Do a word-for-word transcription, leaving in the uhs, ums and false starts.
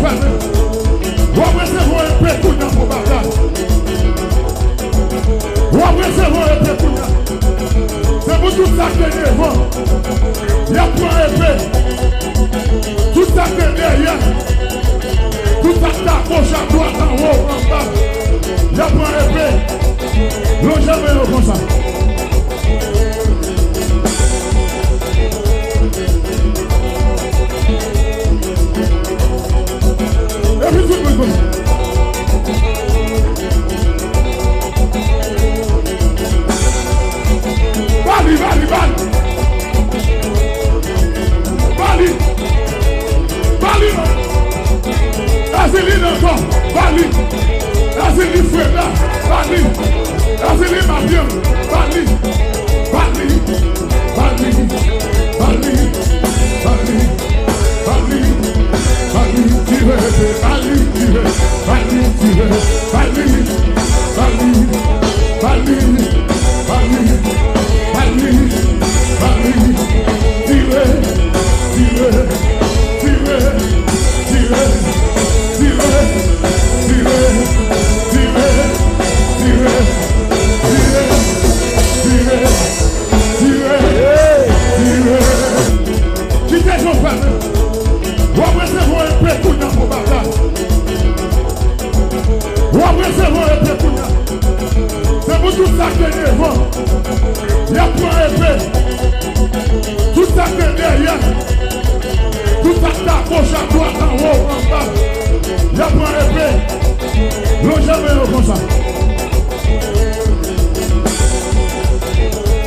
Fèmen. W ap resevwa epe kounye a pou batay. W ap resevwa epe kounye a. Se pou tout sa k te devan, y ap pran epe. Tout sa k te dèyè, tout sa k te agoch, adwat, anwo, anba, y ap pran epe. Lonje men yo konsa. Epi tout moun konsa. Ba li, ba li, ba li. Ba li. Ba li. Ezili ankò. Ba li. Ezili Freda. Ba li. Ezili Mafya. Ba li. Ba li. Ba li. Ba li. Ba li. Ba li. Ba li. Tire epe a.